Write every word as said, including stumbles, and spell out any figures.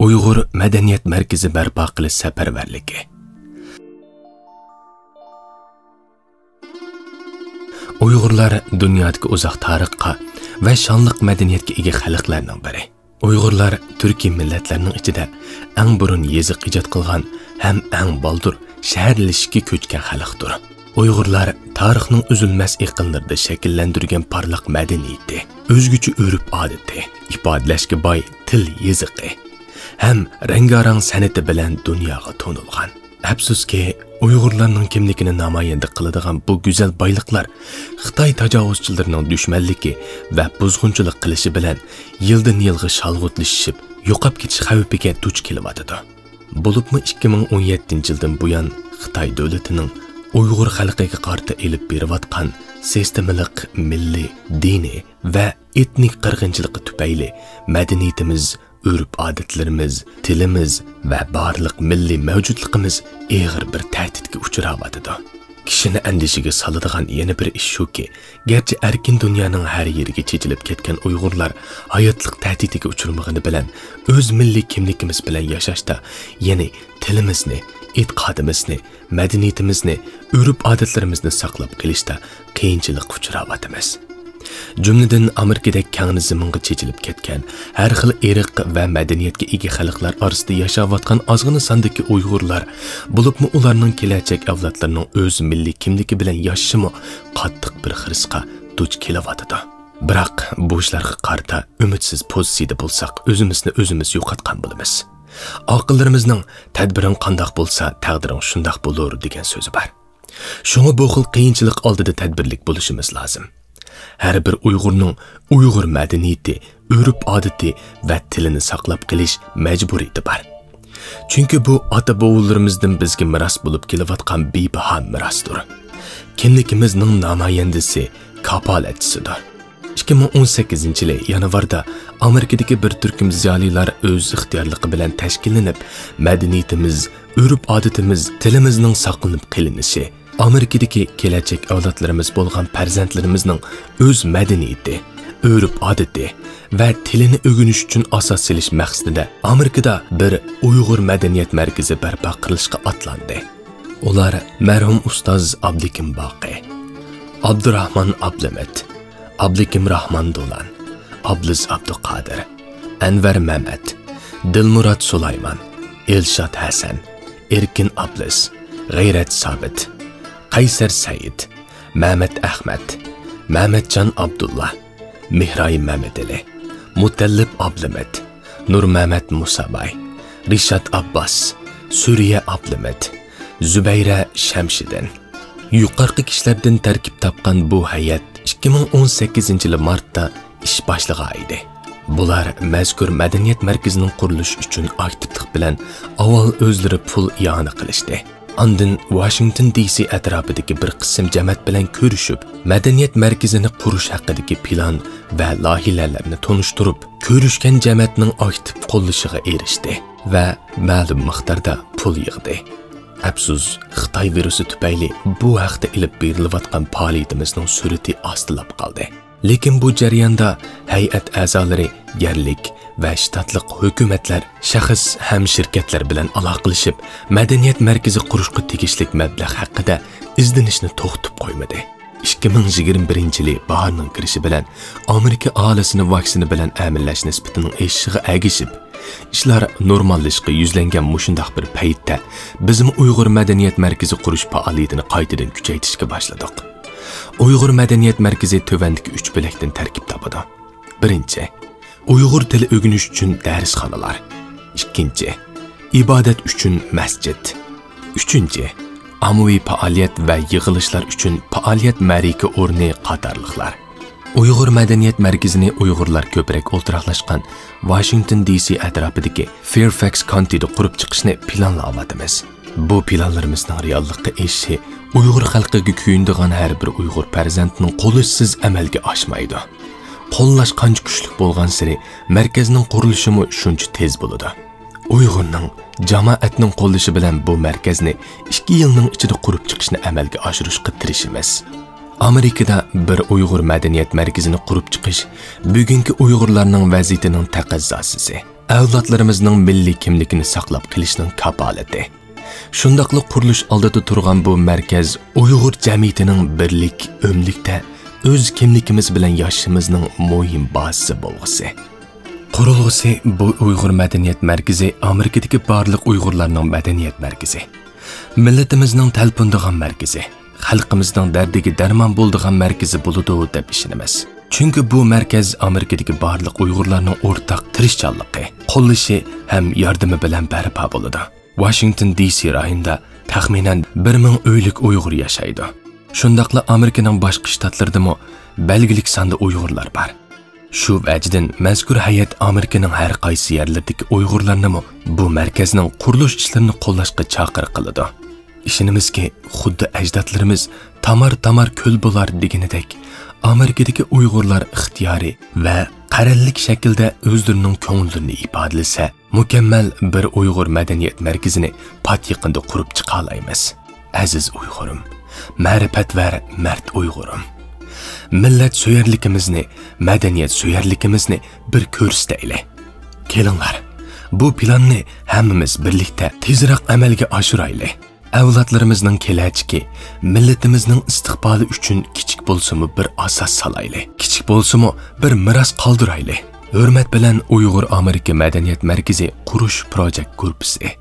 ئۇيغۇر مەدەنىيەت مەركىزى بەرپا قىلىش سەپەرۋەرلىكى. ئۇيغۇرلار دۇنيادىكى ئۇزاق تارىخقا ۋە شانلىق مەدەنىيەتكە ئىگە خەلقلەرنىڭ بىرى. ئۇيغۇرلار تۈركىي مىللەتلەرنىڭ ئىچىدە ئەڭ بۇرۇن يېزىق ئىجاد قىلغان ھەم ئەڭ بالدۇر شەھەرلىشىشكە كۆچكەن خەلقتۇر. ئۇيغۇرلار تارىخنىڭ ئۈزۈلمەس ئېقىنلىرىدا شەكىللەندۈرگەن پارلاق مەدەنىيىتى، ئۆزگىچە ئۆرپ-ئادىتى، ئىپادىلەشكە باي تىل يېزىقى ھەم رەڭگارەڭ سەنئىتى بىلەن دۇنياغا تونۇلغان. ئەپسۇسكى، ئۇيغۇرلارنىڭ كىملىكىنى نامايەندە قىلىدىغان بۇ گۈزەل بايلىقلار خىتاي تاجاۋۇزچىلىرىنىڭ دۈشمەنلىكى ۋە بۇزغۇنچىلىق قىلىشى بىلەن يىلدىن يىلغا شالغۇتلىشىشىپ، يوقاپ كېتىش خەۋپىگە دۇچ كېلىۋاتىدۇ. بولۇپمۇ ئىككى مىڭ ئون يەتتىنچى يىلدىن بۇيان خىتاي دۆلىتىنىڭ ئۇيغۇر خەلقىگە قارىتا ئېلىپ بېرىۋاتقان سىستېمىلىق مىللىي، دىنىي ۋە ئېتنىك قىرغىنچىلىقى تۈپەيلى مەدەنىيىتىمىز، ئۆرپ-ئادەتلىرىمىز، تىلىمىز ۋە بارلىق مىللىي مەۋجۇتلۇقىمىز ئېغىر بىر تەھدىتكە ئۇچراۋاتىدۇ. كىشىنى ئەندىشىگە سالىدىغان يەنە بىر ئىش شۇكى، گەرچە ئەركىن دۇنيانىڭ ھەر يېرىگە چېچىلىپ كەتكەن ئۇيغۇرلار ھاياتلىق تەھدىتىگە ئۇچرىمىغىنى بىلەن، ئۆز مىللىي كىملىكىمىز بىلەن ياشاشتا، يەنى تىلىمىزنى، ئېتىقادىمىزنى، مەدەنىيىتىمىزنى، ئۆرپ-ئادەتلىرىمىزنى ساقلاپ قېلىشتا قىيىنچىلىققا ئۇچراۋاتىمىز. جۈملىدىن ئامېرىكىدەك كەڭرى زېمىنغا چېچىلىپ كەتكەن، ھەر خىل ئىرق ۋە مەدەنىيەتكە ئىگە خەلقلەر ئارىسىدا ياشاۋاتقان ئازغىنا ساندىكى ئۇيغۇرلار، بولۇپمۇ ئۇلارنىڭ كېلەچەك ئەۋلادلىرىنىڭ ئۆز مىللىي كىملىكى بىلەن ياشىشىمۇ قاتتىق بىر خىرىسقا دۇچ كېلىۋاتىدۇ. بىراق بۇ ئىشلارغا قارىتا ئۈمىدسىز پوزىتسىيىدە بولساق، ئۆزىمىزنى ئۆزىمىز يوقاتقان بولىمىز. ئاقىللىرىمىزنىڭ «تەدبىرىڭ قانداق بولسا، تەقدىرىڭ شۇنداق بولۇر» دېگەن سۆزى بار. شۇڭا بۇ خىل قىيىنچىلىق ئالدىدا تەدبىرلىك بولۇشىمىز لازىم. ھەر بىر ئۇيغۇرنىڭ ئۇيغۇر مەدەنىيىتى، ئۆرپ-ئادىتى ۋە تىلىنى ساقلاپ قېلىش مەجبۇرىيىتى بار. چۈنكى بۇ ئاتا-بوۋىلىرىمىزدىن بىزگە مىراس بولۇپ كېلىۋاتقان بىباھا مىراستۇر. كىملىكىمىزنىڭ نامايەندىسى، كاپالەتچىسىدۇر. ئىككى مىڭ ئون سەككىزىنچى يىلى يانۋاردا ئامېرىكىدىكى بىر تۈركۈم زىيالىيلار ئۆز ئىختىيارلىقى بىلەن تەشكىللىنىپ، مەدەنىيىتىمىز، ئۆرپ-ئادىتىمىز، تىلىمىزنىڭ ساقلىنىپ قېلىنىشى، ئامېرىكىدىكى كېلەچەك ئەۋلادلىرىمىز بولغان پەرزەنتلىرىمىزنىڭ ئۆز مەدەنىيىتى، ئۆرپ-ئادىتى ۋە تىلىنى ئۆگىنىش ئۈچۈن ئاساس سېلىش مەقسىتىدە ئامېرىكىدا بىر ئۇيغۇر مەدەنىيەت مەركىزى بەرپا قىلىشقا ئاتلاندى. ئۇلار مەرھۇم ئۇستاز ئابلىكىم باقى، ئابدۇراخمان ئابلىمىت، ئابلىكىم راخمان دولان، ئابلىز ئابدۇقادىر، ئەنۋەر مەمەت، دىلمۇرات سۇلايمان، ئىلشات ھەسەن، ئېركىن ئابلىز، غەيرەت سابىت، قەيسەر سەئىد، مەمەت ئەخمەت، مەمەتجان ئابدۇللا، مېھراي مەمەتئېلى، مۇتەللىپ ئابلىمىت، نۇرمەمەت مۇساباي، رىشات ئابباس، سۈرىيە ئابلىمىت، زۇبەيرە شەمشىدىن. يۇقىرىقى كىشىلەردىن تەركىب تاپقان بۇ ھەيئەت ئىككى مىڭ ئون سەككىزىنچى يىلى مارتتا ئىش باشلىغان ئىدى. بۇلار مەزكۇر مەدەنىيەت مەركىزىنىڭ قۇرۇلۇشى ئۈچۈن ئاكتىپلىق بىلەن ئاۋۋال ئۆزلىرى پۇل ئىئانە قىلىشتى. ئاندىن ۋاشىنگتون دى سى ئەتراپىدىكى بىر قىسىم جەمەت بىلەن كۆرۈشۈپ، مەدەنىيەت مەركىزىنى قۇرۇش ھەققىدىكى پىلان ۋە لايىھەلەرنى تونۇشتۇرۇپ، كۆرۈشكەن جەمەتنىڭ ئاكتىپ قوللىشىغا ئېرىشتى ۋە مەلۇم مىقداردا پۇل يىغدى. ئەپسۇس، خىتاي ۋىرۇسى تۈپەيلى بۇ ھەقتە ئېلىپ بېرىلىۋاتقان پائالىيىتىمىزنىڭ سۈرئىتى ئاستىلاپ قالدى. لېكىن بۇ جەرياندا ھەيئەت ئەزالىرى يەرلىك ۋە شتاتلىق ھۆكۈمەتلەر، شەخس ھەم شىركەتلەر بىلەن ئالاقىلىشىپ، مەدەنىيەت مەركىزى قۇرۇشقا تېگىشلىك مەبلەغ ھەققىدە ئىزدىنىشنى توختىتىپ قويمىدى. ئىككى مىڭ يىگىرمە بىرىنچى يىلى باھارنىڭ كىرىشى بىلەن ئامېرىكا ئاھالىسىنى ۋاكسىنا بىلەن ئەمىنلەش نىسبىتىنىڭ ئېشىشىغا ئەگىشىپ، ئىشلار نورماللىشىشقا يۈزلەنگەن مۇشۇنداق بىر پەيتتە، بىزمۇ ئۇيغۇر مەدەنىيەت مەركىزى قۇرۇش پائالىيىتىنى قايتىدىن كۈچەيتىشكە باشلىدۇق. ئۇيغۇر مەدەنىيەت مەركىزى تۆۋەندىكى ئۈچ بۆلەكتىن تەركىب تاپىدۇ. بىرىنچى، ئۇيغۇر تىلى ئۆگىنىش ئۈچۈن دەرسخانىلار. ئىككىنچى، ئىبادەت ئۈچۈن مەسچىت. ئۈچىنچى، ئاممىۋى پائالىيەت ۋە يىغىلىشلار ئۈچۈن پائالىيەت مەرىكە ئورنى قاتارلىقلار. ئۇيغۇر مەدەنىيەت مەركىزىنى ئۇيغۇرلار كۆپرەك ئولتۇراقلاشقان ۋاشىنگتون دى سى ئەتراپىدىكى فېرفەكس كانتىدا قۇرۇپ چىقىشنى پىلانلاۋاتىمىز. بۇ پىلانلىرىمىزنىڭ رېئاللىققا ئېشىشى ئۇيغۇر خەلقىگە كۆيۈنىدىغان ھەر بىر ئۇيغۇر پەرزەنتنىڭ قولىشىسىز ئەمەلگە ئاشمايدۇ. قوللاش قانچە كۈچلۈك بولغانسېرى، مەركەزنىڭ قۇرۇلۇشىمۇ شۇنچە تېز بولىدۇ. ئۇيغۇرنىڭ، جامائەتنىڭ قوللىشى بىلەن بۇ مەركەزنى ئىككى يىلنىڭ ئىچىدە قۇرۇپ چىقىشنى ئەمەلگە ئاشۇرۇشقا تىرىشىمىز. ئامېرىكىدا بىر ئۇيغۇر مەدەنىيەت مەركىزىنى قۇرۇپ چىقىش بۈگۈنكى ئۇيغۇرلارنىڭ ۋەزىيىتىنىڭ تەقەززاسى. ئەۋلادلىرىمىزنىڭ مىللىي كىملىكىنى ساقلاپ قېلىشنىڭ كاپالىتى. شۇنداقلا قۇرۇلۇش ئالدىدا تۇرغان بۇ مەركەز ئۇيغۇر جەمئىيىتىنىڭ بىرلىك، ئۆملۈكتە ئۆز كىملىكىمىز بىلەن ياشىشىمىزنىڭ مۇھىم بازىسى بولغۇسى. قۇرۇلغۇسى بۇ ئۇيغۇر مەدەنىيەت مەركىزى ئامېرىكىدىكى بارلىق ئۇيغۇرلارنىڭ مەدەنىيەت مەركىزى، مىللىتىمىزنىڭ تەلپۈنىدىغان مەركىزى، خەلقىمىزنىڭ دەردىگە دەرمان بولىدىغان مەركىزى بولىدۇ دەپ ئىشىنىمىز. چۈنكى بۇ مەركەز ئامېرىكىدىكى بارلىق ئۇيغۇرلارنىڭ ئورتاق تىرىشچانلىقى، قوللىشى ھەم ياردىمى بىلەن بەرپا بولىدۇ. ۋاشىنگتون دى سى رايونىدا تەخمىنەن بىر مىڭ ئۆيلۈك ئۇيغۇر ياشايدۇ. شۇنداقلا ئامېرىكىنىڭ باشقا شتاتلىرىدىمۇ بەلگىلىك ساندا ئۇيغۇرلار بار. شۇ ۋەجىدىن مەزكۇر ھەيئەت ئامېرىكىنىڭ ھەر قايسى يەرلىرىدىكى ئۇيغۇرلارنىمۇ بۇ مەركەزنىڭ قۇرۇلۇش ئىشلىرىنى قوللاشقا چاقىرىق قىلىدۇ. ئىشىنىمىزكى، خۇددى ئەجدادلىرىمىز «تامار-تامار كۆل بولار» دېگىنىدەك، ئامېرىكىدىكى ئۇيغۇرلار ئىختىيارىي ۋە قەرەللىك شەكىلدە ئۆزلىرىنىڭ كۆڭۈللىرىنى ئىپادىلىسە، مۇكەممەل بىر ئۇيغۇر مەدەنىيەت مەركىزىنى پات يېقىندا قۇرۇپ چىقالايمىز. ئەزىز ئۇيغۇرۇم، مەرىپەتۋەر مەرد ئۇيغۇرۇم. مىللەت سۆيەرلىكىمىزنى، مەدەنىيەت سۆيەرلىكىمىزنى بىر كۆرسىتەيلى. كېلىڭلار، بۇ پىلاننى ھەممىمىز بىرلىكتە تېزراق ئەمەلگە ئاشۇرايلى. ئەۋلادلىرىمىزنىڭ كېلەچىكى، مىللىتىمىزنىڭ ئىستىقبالى ئۈچۈن كىچىك بولسىمۇ بىر ئاساس سالايلى. كىچىك بولسىمۇ بىر مىراس قالدۇرايلى. ھۆرمەت بىلەن ئۇيغۇر ئامېرىكا مەدەنىيەت مەركىزى قۇرۇش پروجېكت گۇرۇپپىسى.